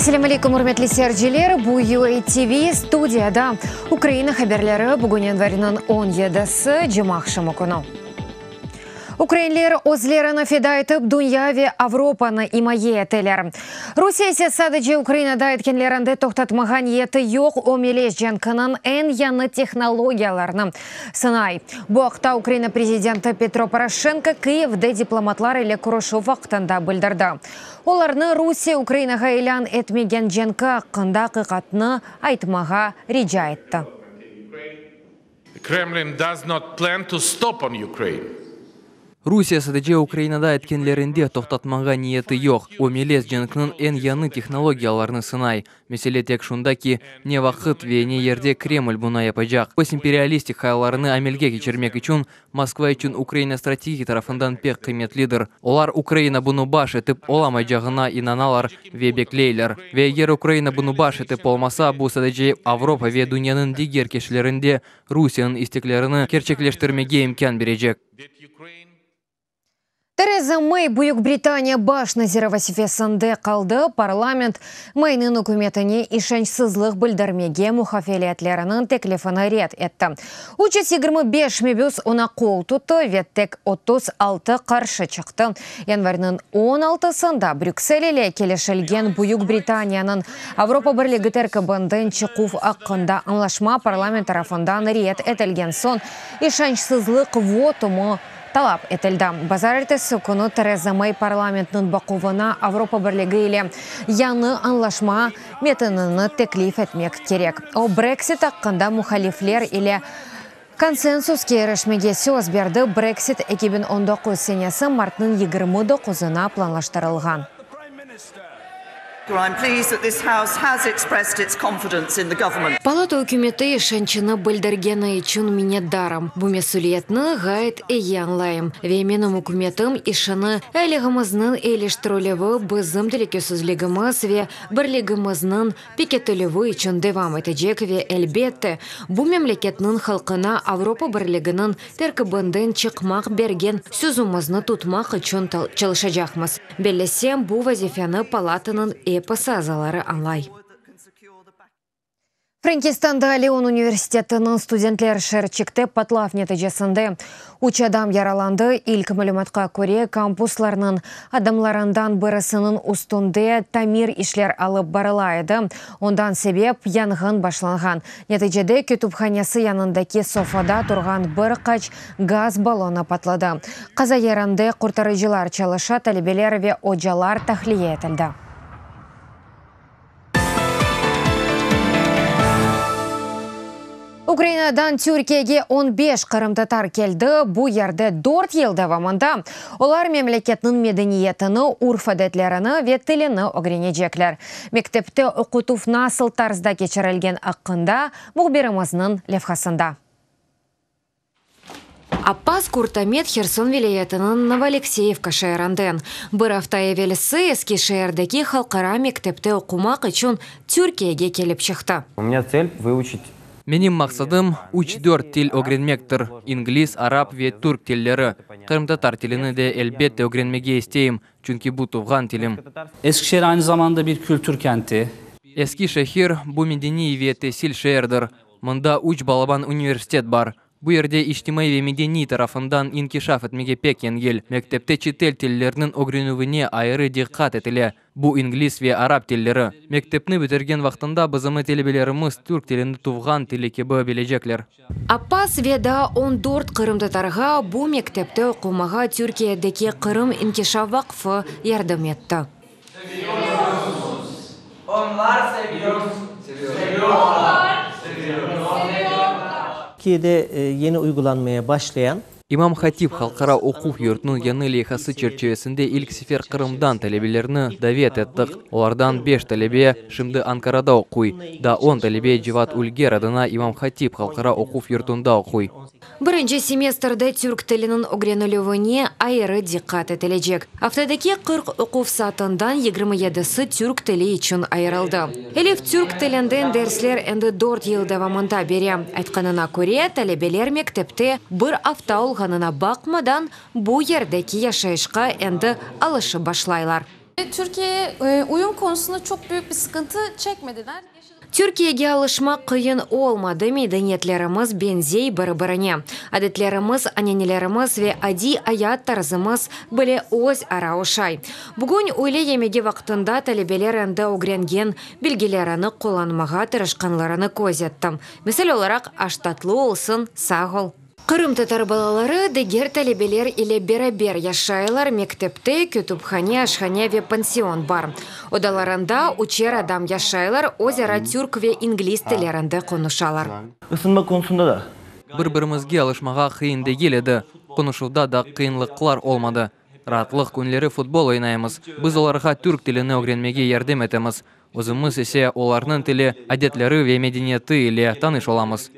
Esselâm aleykum, ürmetli seyirciler! Bu UA TV studiyada Ukraina haberleri, bugün yanvarniñ 17-si, cumaaqşamı künü. Ukrainler özlerini feda etip, dünya ve Avropanı imaye eteler. Rusiye ise sadece Ukrainada etkenlerinde toqtatmağa niyeti yoq, o melez cenkiniñ eñ yañı tehnologiyalarını sınay. Bu aqta Ukraina prezidenti Petro Poroşenko Kıyivde diplomatlar ile körüşüv vaqtında bildirdi. Olarnı Rusiye Ukrainağa ilân etmegen cenki aqqında aqiqatnı aytmağa rica etti. The Kremlin does not plan to stop on Ukraine. Rusiye sadece Ukrainada etkenlerinde toqtatmağa niyeti yoq. O melez cenkniñ eñ yañı tehnologiyalarını sınay. Mesele tek şunda ki, ne vaqıt ve ne yerde Kreml bunı yapacaq. Öz imperialistik hayallarını amelge keçirmek içün Moskva içün Ukraina strategik tarafından pek qıymetlidir. Olar Ukraina bunı baş etip olamaycağına inanalar ve bekleyler. Ve eger Ukraina bunı baş etip olmasa, bu sadece Avropa ve dünyanıñ diger keşelerinde Rusiyeniñ isteklerini kerçekleştirmege imkân berecek. Tereza Mey Büyük Britaniya baş naziri vazifesinde qaldı. Parlament Meyniñ ükümetine işançsızlıq bildirmege muhafeletleriniñ teklifini red etti. 325 mebüs oña qol tuttı ve tek 36 qarşı çıqtı. Yanvarniñ 16-sında Brüksel ile kelişilgen Büyük Britaniyanıñ Avropa Birligi terkibinden çıquv aqqında añlaşma parlament tarafından red etilgen soñ işançsızlıq votumı talap etildi. Bazarertesi künü Tereza Mey parlamentniñ baquvına Avropa Birligi ile yañı añlaşma metinini teklif etmek kerek. O, Brexit aqqında muhalifler ile konsensuske irişmege söz berdi, Brexit 2019 senesi martnıñ 29-na planlaştırılğan. Palata ükümeti işançını bildirgeni içün minnetdarım. Bu mesüliyetni ğayet eyi añlayım ve menim ükümetim işini aylığımıznıñ eyiliştirilüvi, bizim telükesizligimiz ve birligimizniñ pekitilüvi içün devam etecek ve, elbette, bu memleketniñ halqına Avropa Birliginiñ terkibinden çıqmaq bergen sözümizni tutmaq içün çalışacaqmız. Bellesem, bu vazifeni palatanıñ episi azaları añlay. Frenkistanda Leon universitetiniñ studentler şeerçikte patlav neticesinde üç adam yaralandı. İlk malümatqa köre, kampuslarnıñ adamlarından birisiniñ üstünde tamir işler alıp barıla edi, ondan sebep yanğın başlanğan. Neticede kütüphanesi yanındaki sofada turğan bir qaç gaz ballonı patladı. Qaza yerinde qurtarıcılar çalışa, talebeler ve ocalar tahliye etildi. Ukrainadan Türkiyege 15 qırımtatar keldi, bu yerde dört yıl devamında olar memleketniñ medeniyetini, urf-adetlerini ve tilini ögrenecekler. Mektepte oqutuv nasıl tarzda keçirilgen aqqında mühbirimizniñ levhasında. Appaz Kurtamet Herson vilâyetiniñ Novoalekseyevka şeerinden. Bir afta evelsi Eskişeerdeki halqara mektepte oqumaq içün Türkiyege kelip çıqtı. U menya tsel, vıuçit. Menim maqsadım, üç-dört til ögrenmektir, ingliz, arap ve türk tilleri. Qırımtatar tilini de elbette ögrenmege isteyim, çünki bu tuvğan tilim. Eskişehir aynı zamanda bir kültür kenti. Eskişehir, bu medeniy ve tesil şeerdir. Mında üç balaban universitet bar. Bu yerde içtimaiy ve medeniy tarafından inkişaf etmege pek yengil. Mektepte çetel tillerniñ ögrenüvine ayrı diqqat etile, bu ingliz ve arap tilleri. Mektepni bitirgen vaqtında bizim telebelerimiz türk tilini tuvğan tili kibi bilecekler. Appaz ve daa 14 qırımtatarğa bu mektepte oqumağa Türkiyedeki Qırım inkişaf vaqfı yardım etti. Türkiye'de yeni uygulanmaya başlayan. İmam Hatip halqara oquv yurtunıñ yañı leyhası çerçivesinde ilk sefer Qırımdan talebelerni davet ettik. Olardan beş talebe şimdi Ankarada oquy, daa 10 talebe Cevat Ülger adına İmam Hatip halqara oquv yurtunda oquy. Birinci semestrde türk tiliniñ ögrenilüvine ayrı diqqat etilecek. Aftadaki 40 oquv saatından 27-si türk tili içün ayırıldı. Elif türk tilinden dersler endi dört yıl devamında bere. Aytqanına köre, talebeler mektepte bir afta olğanına baqmadan, bu yerdeki yaşayışqa endi alışıp başlaylar. Türkiye'ye uyum konusunda çok büyük bir sıkıntı çekmediler. Türkiyege alışmaq qıyın olmadı, medeniyetlerimiz beñzey biri-birine. Adetlerimiz, ananelerimiz ve adiy ayat tarzımız bile öz ara oşay. Bugün üyle yemegi vaqtında talebeler endi ögrengen bilgilerini qullanmağa tırışqanlarını köz ettim. Misal olaraq, aş tatlı olsun, sağ ol. Qırımtatar balaları diger talebeler ile beraber yaşaylar, mektepte kütüphane, aşhane ve pansion bar. Odalarında üçer adam yaşaylar, öz ara türk ve ingliz tillerinde qonuşalar. Isınma konusunda da. Bir-birimizge alışmağa qıyın degil edi, qonuşuvda da qıyınlıqlar olmadı. Raatlıq künleri futbol oynaymız, biz olarğa türk tilini ögrenmege yardım etemiz, özümiz ise olarnıñ tili, adetleri ve medeniyeti ile tanış olamız.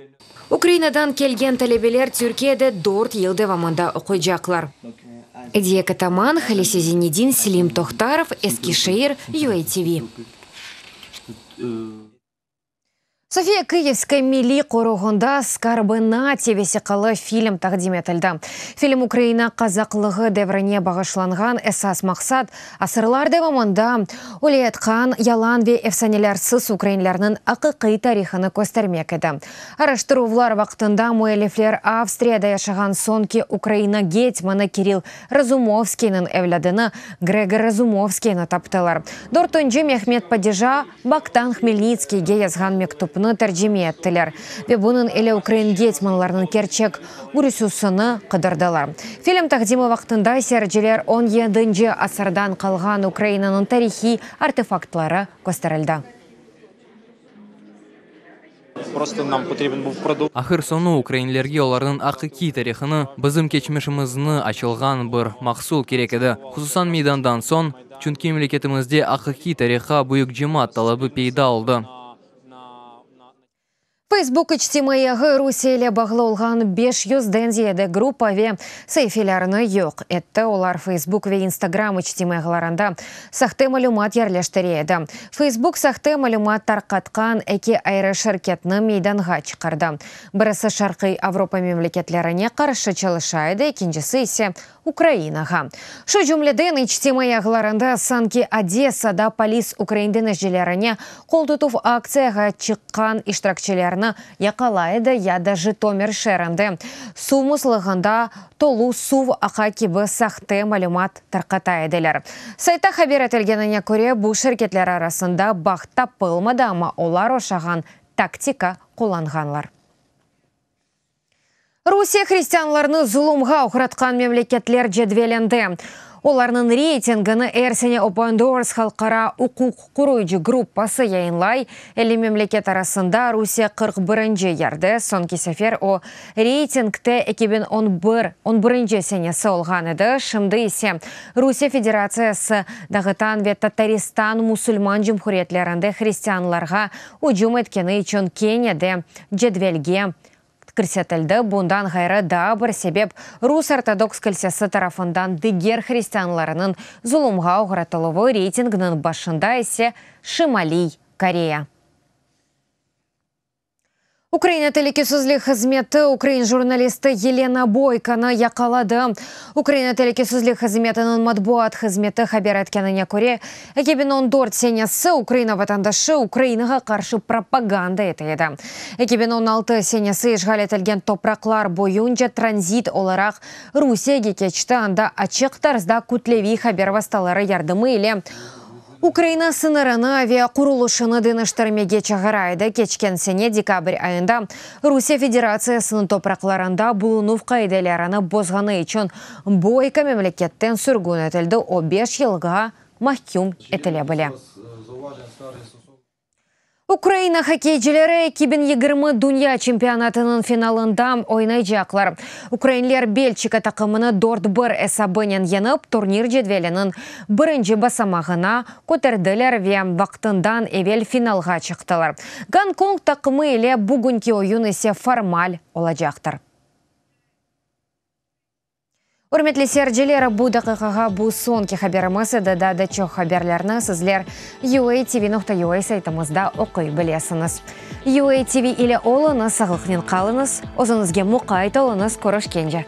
Ukrainadan kelgen talebeler Türkiyede dört yıl devamında oquycaqlar. Ediye Kataman, Halise Zinedin, Selim Tohtarov, Eskişehir, UATV. Sofiya Kıyivska milliy qoruğında Skarbı natsiya vesiqalı film taqdim etildi. Film Ukraina qazaqlığı devrine bağışlanğan esas maqsat, asırlar devamında öleyatqan yalan ve efsanelersiz ukrainlerniñ aqiqiy tarihını köstermek edi. Araştıruvlar vaqtında müellifler Avstriyada yaşağan soñki Ukraina getmanı Kirill Razumovskiyniñ evlâdını Gregor Razumovskiyni taptılar. Dörtünci Mehmet padişa Bogdan Hmelnitskiyge yazğan mektüpni tercime ettiler ve bunıñ ile ukrain getmanlarınıñ kerçek gürüsüsini qıdırdılar. Film taqdimi vaqtında seyirciler on yedinci asırdan qalğan Ukrainanıñ tarihiy artefaktları kösterildi. Ahır-soñu ukrainlerge olarnıñ aqiqiy tarihını, bizim keçmişimizni açılğan bir mahsul kerek edi, hususan Meydandan soñ, çünki memleketimizde aqiqiy tarihqa büyük cemaat talabı peyda oldı. Facebook içtimaiy ağı Rusiye ile bağlı olğan beş yüzden ziyade gruppa ve saifelerni yoq etti. Olar Facebook ve Instagram içtimaiy ağlarında sahte malümat yerleştire edi. Facebook sahte malümat tarqatqan eki ayrı şirketni meydanğa çıqardı. Birisi Şarqiy Avropa memleketlerine qarşı çalışa edi, ekincisi ise Ukrainağa. Şu cümleden, içtimaiy ağlarında sanki Odessada polis ukrain deñizcilerine qoltutuv aktsiyağa çıqqan iştirakçilerni yaqalay edi ya da Jıtomir şeerinde suv muslığında tolu suv aqa kibi sahte malümat tarqata ediler. Saytta haber etilgenine köre, bu şirketler arasında bağ tapılmadı, amma olar oşağan taktika qullanğanlar. Rusiye hristianlarnı zulumğa oğratqan memleketler cedvelinde. Olarnıñ reytingini er sene Open Doors halqara uquq qoruyıcı gruppası yayınlay. 50 memleket arasında Rusiye 41-nci yerde, soñki sefer o, reytingte 2011 on birinci senesi olğan edi, şimdi ise Rusiye Federatsiyası, Dağıtan ve Tataristan musulman cumhuriyetlerinde hristianlarğa ücüm etkeni içün kene de cedvelge kirsetildi. Bundan ğayrı, daa bir sebep, Rus Ortodoks kilsesi tarafından diger hristianlarnıñ zulumğa oğratıluvı, reytingniñ başında ise Şimaliy Koreya. Ukraina telükesizlik hızmeti ukrain jurnalisti Yelena Boykonı yaqaladı. Ukraina telükesizlik hızmetiniñ matbuat hızmeti haber etkenine köre, 2014 senesi Ukraina vatandaşı Ukrainağa qarşı propaganda ete edi. 2016 senesi işğal etilgen topraqlar boyunca tranzit olaraq Rusiyege keçti, anda açıq tarzda kütleviy haber vastaları yardımı ile Ukraina sıñırını ve qurulışını deñiştirmege çağıra edi. Keçken sene dekabr ayında Rusiye Federatsiyasınıñ topraqlarında bulunuv qaidelerini bozğanı içün Boyko memleketten sürgün etildi, o beş yılğa mahküm etile bile. Ukraina hokkeycileri 2020 dünya çempionatınıñ finalında oynaycaqlar. Ukrainler Belçika taqımını dört bir esabınen yeñip, turnir cedveliniñ birinci basamağına köterdiler ve vaqtından evel finalğa çıqtılar. Gonkong taqımı ile bugünki oyun ise formal olacaqtır. Ürmetli seyirciler, bu daqiqağa bu soñki haberimiz edi. Daa da çoq haberlerni sizler uatv.ua saytımızda oquy bilesiñiz. UATV ile oluñız, sağlıqnen qalıñız, özüñizge muqayt oluñız, körüşkence!